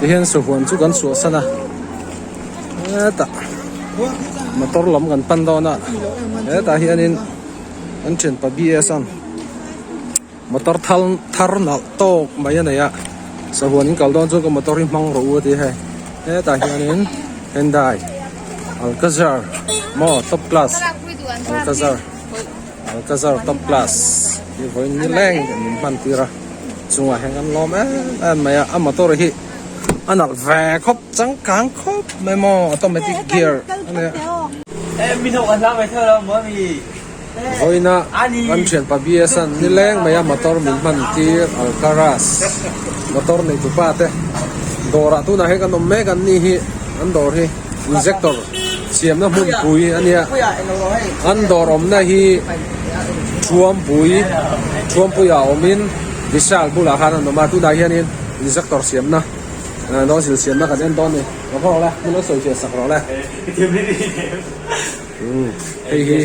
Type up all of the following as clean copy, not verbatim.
Tihian sahuan chu kan chhuahsan a hetah motor lam kan pan dawn a hetah hianin an thianpa BS an motor thal thar nalh tawk mai a nei a sahuan in kal dawn chuan ka motor hi hmang rawh u a ti a hei hetah hianin Hyundai Alcazar maw top class Alcazar. Alcazar top class hi vawiin ni leng min hman tir a chungah hian kan lawm em em mai a a motor hi a nalh ve khawp changkang khawp mai maw automatic gear a nia. Vawiina kan thianpa BS an ni leng mai a motor min hman tir Alcaraz motor neitu pa te dawrah tunah hian kan awm mek an ni hi an dawr hi. Injector siamna hmunpui a nia an dawr awmna hi Thuampui Thuampuiah awmin Vishal bulah khan an awm a tunah hianin injector siamna nozzle siamna kan en dawn a ni lo khaw rawh le hmun lo sawi fiah sak rawh le hei hi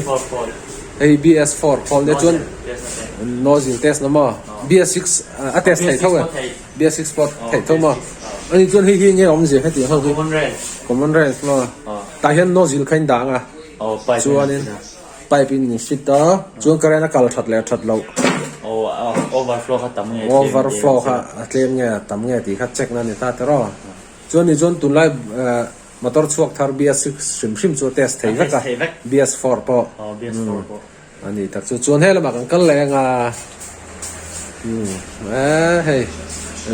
hei hi BS4 khawl nia chuan nozzle test na maw BS6 a test thei tho e. BS six pawh theih tho maw? Ani chuan hei hi nge awmzia hetiang ho hi? Common range. Common range maw? Tah hian nozzle kha in dang a. Aw pipe Chuanin pipe in in fit a, chuan current a kal that leh that loh. Aw overflow kha tam nge tlem nge. Overflow kha a tlem nge tam nge tih kha check na ni ta tiraw. Chuan ni chuan tunlai motor chhuak thar BS six hrim hrim chu a test thei vek a, BS four pawh. Aw BS four pawh. A ni tak chu chuan he lamah kan kal leh anga umm eh hei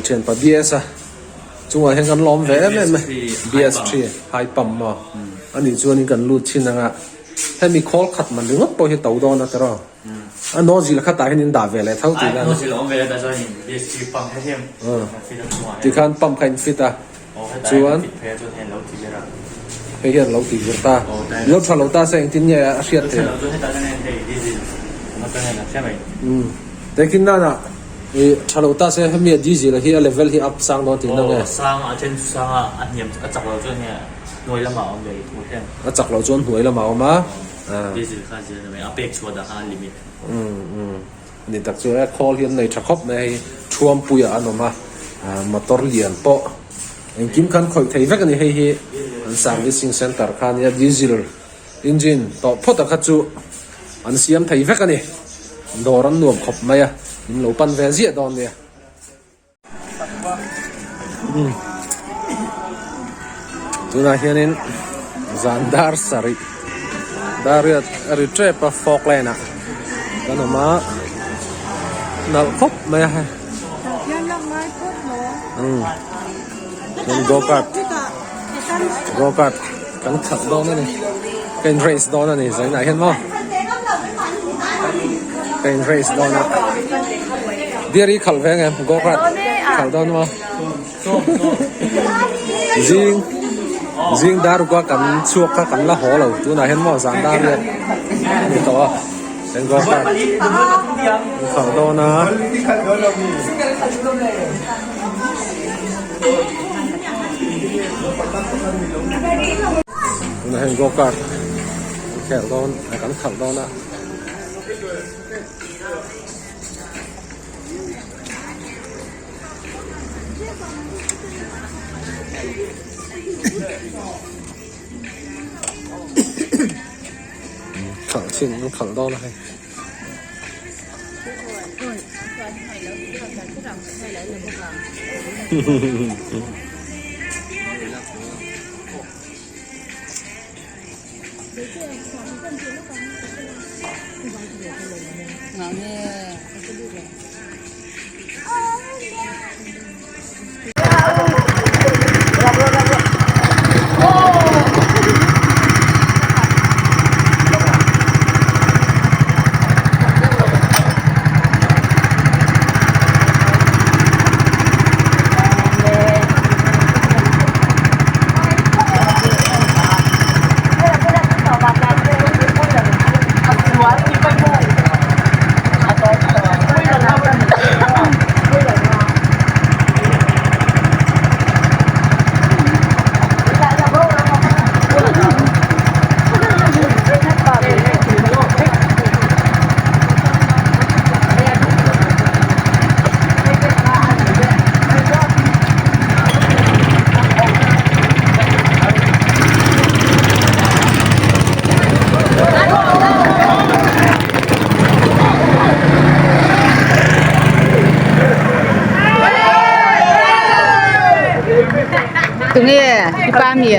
thianpa BS a chungah hian kan lawm ve em em a BS three high pump maw a nih chuanin kan lut thin anga hemi khawl khat man ringawt pawh hi to dawn a tiraw a nozzle kha tah hian in dah ve leh tho tih nan nozzle a awm ve leh ta chuanin BS three pump he hian tikhan pump kha in fit a. Chuan hei hian lo tih vir ta. Lo tha lo ta se engtin nge a hriat theih? Umm tehkhin nana i tha lo ta se hemi a diesel hi a level hi up sang dawn tihna nge? A chak lo chuan hnuai lamah a awm a. Umm umm. Ni tak chu e khawl hi an nei tha khawp mai a hei Thuampuiah an awm a motor lian pawh engkim khan khawih thei vek a ni hei hi an servicing center kha ania diesel engine tawh phawt a kha chu an siam thei vek a ni dawr an nuam khawp mai a min lo pan ve ziah dawn nia. Tunah hianin zan dar sarih dar riat a ri tep a Falkland ah kan awm a nalh khawp mai a hei umm go kart go kart kan khalh dawn a ni ka in race dawn a ni zainah hian maw. Ka in race dawn a dear i khalh ve ang em go kart khalh dawn maw zing zing dar ruk a kan chhuak kha kan la haw lo tunah hian maw zan dar riat a ni tawh a chuan go kart an khalh dawn a. Tunah hian go kart an khel dawn a kan khalh dawn a. Khalh chin an khalh dawn a hei. Tunge i pa mi?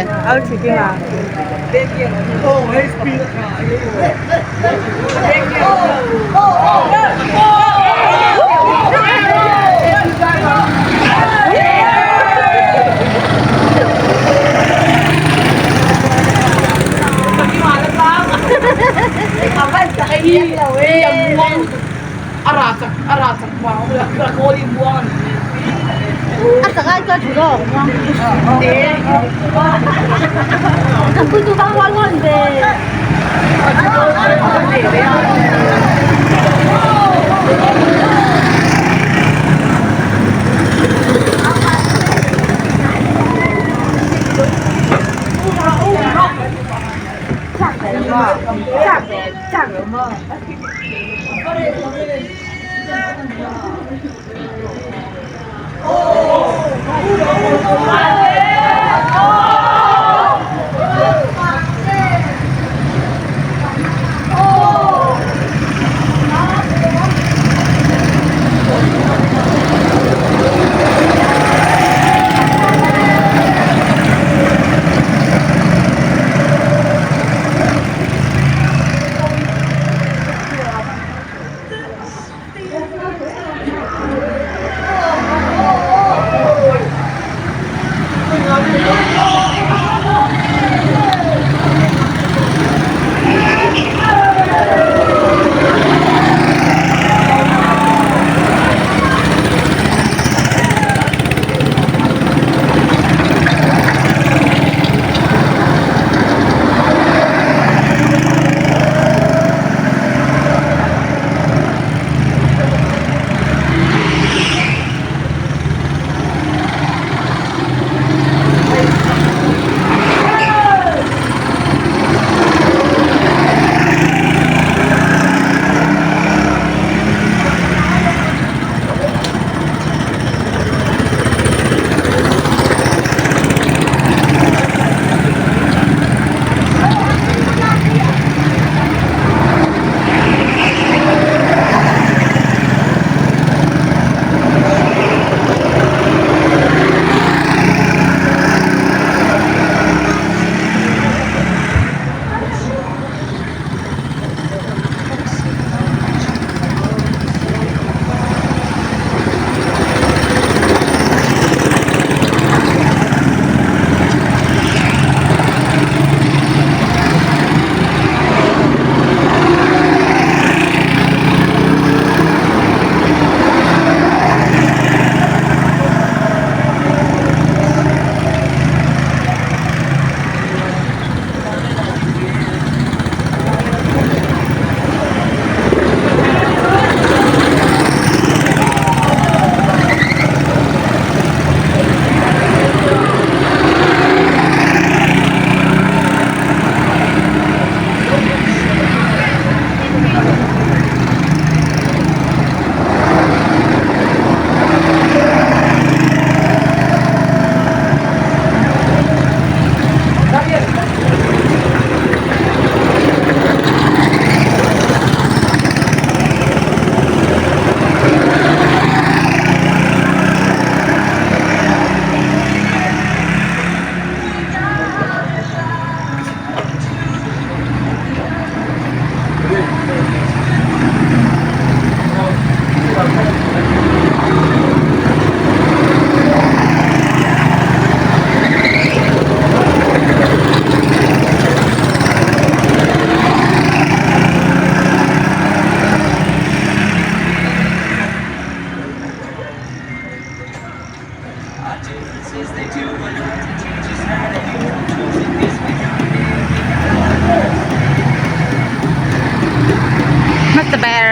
Hmasa ber.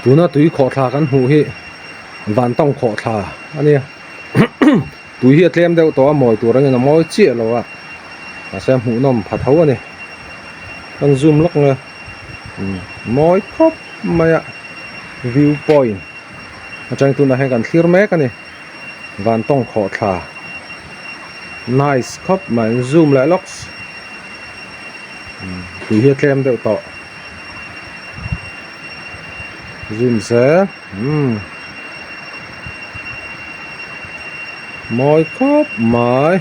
Tuna tui khawhthla kan hmuh hi vantawng khawhthla a nia tui hi a tlem deuh tawh a mawi tur angin a mawi chiah lo a mahse a hmuhnawm pha tho a ni kan zoom lawk nge mawi khawp mai a view point atang tunah hian kan thlir mek a ni vantawng khawhthla. Nice khawp mai an zoom leh lawks tui hi a tlem deuh tawh zoom zel umm mawi khawp mai.